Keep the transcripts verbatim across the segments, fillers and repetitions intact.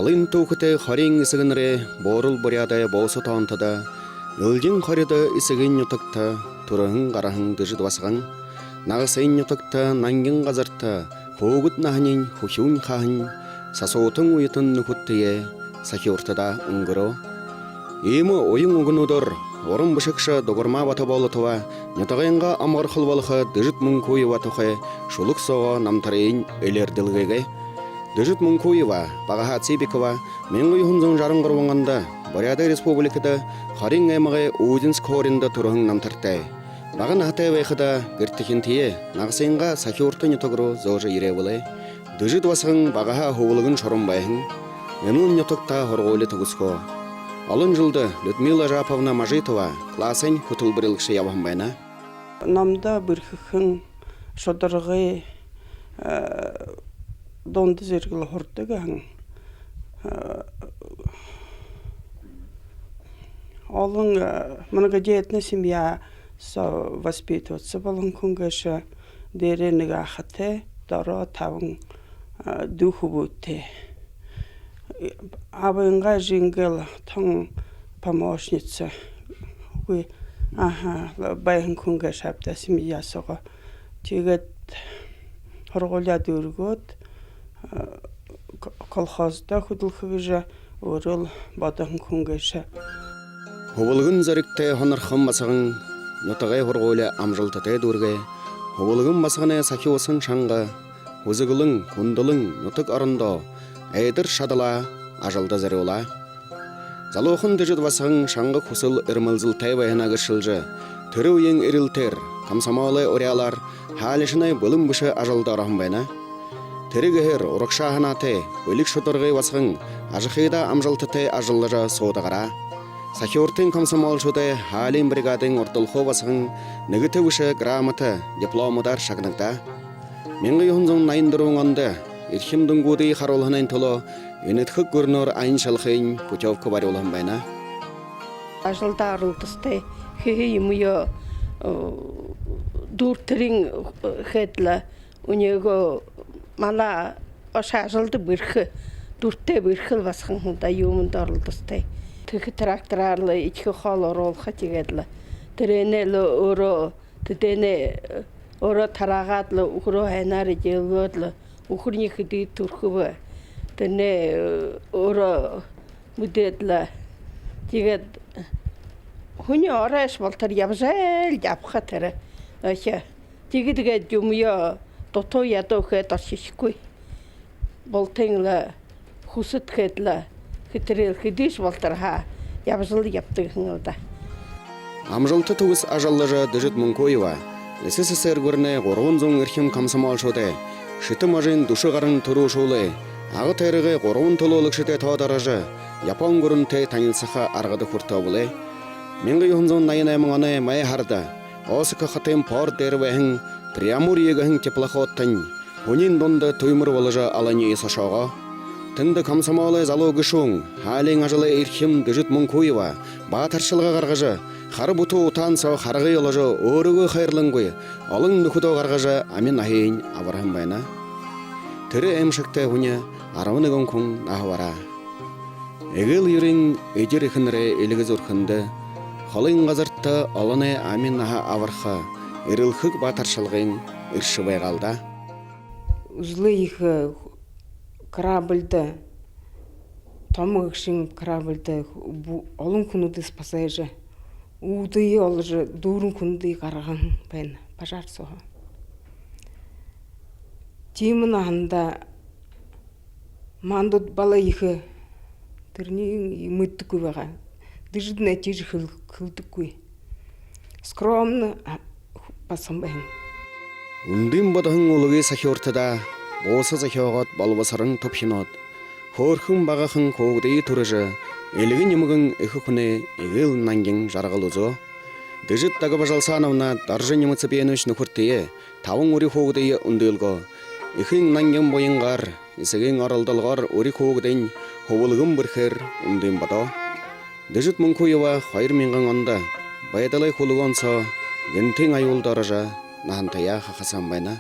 Эн түүхэтэй хориин эсэгэнэрэй буурал буряадай бууса тоонтодо, элдин хоридо эсэгын нютагта түрэһэн гараһан Дэжид басаган, нагасынь нютагта, нангин газарта хүүгэд наһаниинь хүхюун хаһан, сасуутан уютан нүхэдтэеэ Сахюуртада үнгэрөө. Иимэ уян үгэнүүдээр уран бэшэгшэ Дугармаа Бата-Болотова нютагайнгаа омогорхол болохо Дэжид Мункуева тухай шүлэг соогоо намтарыень элеэрдэлгэгээ. Дэжид Мункуева багаһаа Цыбикова мянга юһэн зуун жаран гурбан ондо Буряад Республикада Хориин аймагай Удинск һууринда түрэһэн намтартай. Бага наһатай байхадаа гэртэхинтэеэ, нагасынгаа Сахюурта нютаг руу зөөжэ ерээ бэлэй. Дэжид басаган багаһаа Хүбэлгын шуран байһан. Энэ нютагта һургуули түгэсхөө. Олон жэлдэ Людмила Жаповна Мажитова классай хүтэлбэрилэгшэ ябаһан байна. Номдо бэрхэхэн, шударгы, э, дунда зэргэлэ һурадаг һэн. Э, олон, э, многодетная семья со воспитываться болоһон хүн гээшэ, дээрээ нэгэ ахатай, доро табан, э, дүү хүбүүтэй. Абынгаа жэнгэл тон помощница. Үгы, аха, байһан хүн гээшэ ааб даа, семья соогоо. Тиигээд һургуулияа дүүргээд, э, ко-, колхоздо хүдэлхэ гэжэ өөрөөл бодоһон хүн гээшэ. Хүбэлгын зоригтой һонорхон басаган нютагай һургуули амжалтатай дүүргээ. Хүбэлгын басаганай сахюусан шанга һүзэглэн, хүндэлэн, нютаг орондоо айдар шадалаа ажалда зорюулаа. Залуухан Дэжид басаган шанга хүсэл эрмэлзэлтэй байһанаа гэршэлжэ, тэрэ үеын эрилтээр, комсомолой уряалаар һаалишанай бэлэн бэшэ ажалда ороһон байна. Тэрэ гэһээр урагшаа һанаатай, бэлиг шударгы басаган ажахыдаа амжалтатай ажаллажа суудагараа. Сахюуртын комсомолшуудай һаалиин бригадын урдалхуу басаган нэгэтэ бэшэ грамота, дипломуудаар шагнагдаа. Мянга юһэн зуун наян дүрбэн ондо эрхим дүнгүүдые харуулһанайнь түлөө Энэдхэг гүрэнөөр аяншалхын путёвка барюулһан байна. Ажалдаа оролдосотой, хэһэн юумэеэ, э, дүүртэрынь, э, хээд лэ, үнөөхи манай ошоо ажалда бэрхэ, дуртай бэрхэл басаган һэн даа, юумэндэ оролдосотой. Тэхэ трактораар лэ эдихэ хоол оруулха, тиигээд лэ тэрээнээ лэ өөрөө тэдэнээ, э, өөрөө тараагаад лэ, үхэрөө һайнаар эдеэлгээд лэ, үхэрынь хэды түрэхэб, тэрэнээ, э, өөрөө мэдээд лэ. Тиигээд, э, һүни оройш болотор ябажал ябаха тэрэ. Охё. Тиигээд гээд юумэеэ дутуу ядуу хээд орхихогүй. Бултыень лэ хүсэд хээд лэ, хэтэрээл хэдышье болотор һаа ябажал ябадаг һэн лэ даа. Амжалта түгэс ажаллажа, Дэжид Мункуева СССР гүрэнэй гурбан зуун эрхим комсомолшуудай, Шэтэ можын дүшэ гаран түрүүшүүлэй, Ага тойрогой гурбан түлөөлэгшэдэй тоодо орожо, Япон гүрэнтэй танилсаха аргада хүртөө бэлэй. Мянга юһэн зуун наян найман оной май һарада Осака хотын порт дээрэ байһан Приамурье гэһэн теплоход тань һүниин дунда түймэр боложо, олониие сошоогоо. Тэндэ комсомолой залуу гэшүүн, һаалиин ажалай эрхим Дэжид Мункуева баатаршалга гаргажа, хара бүтүү утаан соо харгы оложо, өөрыгөө хайрлангүй, олон нүхэдөө гаргажа, ами наһыень абарһан байна. Тэрэ аймшагтай һүни арбан нэгэн хүн наһа бараа. Эгээл юрын эдир эхэнэрэй эльгэ зүрхэндэ холын газарта олоной ами наһа абарха эрэлхэг баатаршалгын эршэ байгаал даа. Үзэлэй ехэ, э, корабльда, томо гэгшын корабльда бу-, олон хүнүүдые спасайжа, үүдые оложо, дүүрэн хүнүүдые гаргаһан байна пожар сооһоо. Тиимэ наһандаа мандууд бала ехэ, тэрэниие мэдэдэггүй байгаа. Дэжид нэ тиижэ хэл-, хэлэдэггүй. Скромно, а, басаган байһан. Үндын бодоһон үлгы Сахюуртада бууса зохёогоод, болбосорон түбхинөөд, хөөрхэн багахан хүүгэдые түрэжэ, эльгэ нимгэн эхэ хүнэй эгээл нангин жаргал үзөө. Дэжид Дагбажалсановна Доржо Нимцыбенович нүхэртэеэ, табан үри хүүгэдые үндылгөө. Эхын нангин буянгаар, эсэгын оролдолгоор үри хүүгэдынь хүбэлгэн бэрхээр үндын бодоо. Дэжид Мункуева хоёр мянган ондо байдалай хүлгөөн соо гэнтын аюулда орожо, наһантаяа хахасаһан байна.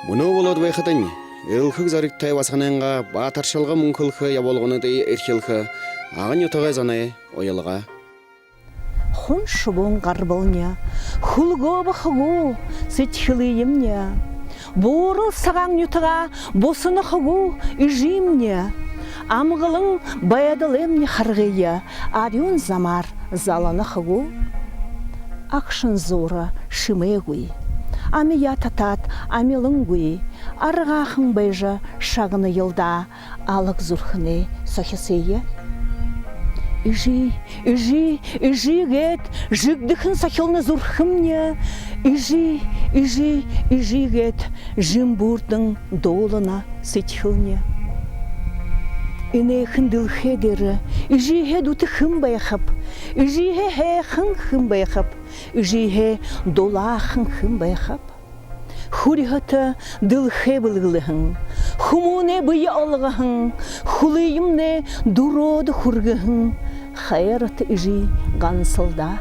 Мүнөө болоод байхадань Элхэг зоригтой басаганайнгаа баатаршалга мүнхэлхэ ябуулгануудые эрхилхэ Агын нютагай зоной уялга. Хун шубуун гарбални, хүлгөөбэ хэ гү сэдьхэлыемни? Буурал сагаан нютагаа бусана хэ гү эжымни? Амгалан байдалаймни харгые арюун замаар залана хэ гү? Агшан зуура шэмээгүй, амияа татаад амилангүй, аргаахан байжа шагная л даа алаг зүрхэнэй сохисые. Эжы, эжы, эжы гээд жэгдэхэн сохилно зүрхэмни. Эжы, эжы, эжы гээд жэмбүүрдэн дуулана сэдьхэлни. Энэхэн дэлхэй дээрэ эжыһээ дүтэ хэн байхаб? Эжыһээ һайхан хэн байхаб? Эжыһээ дулаахан хэн байхаб? Хүрьһэтэ дэлхэй бэлэглэһэн, хүмүүнэй бэе олгоһон, хүлыемнай дүрөөдэ хүргэһэн хайрата эжы гансал даа.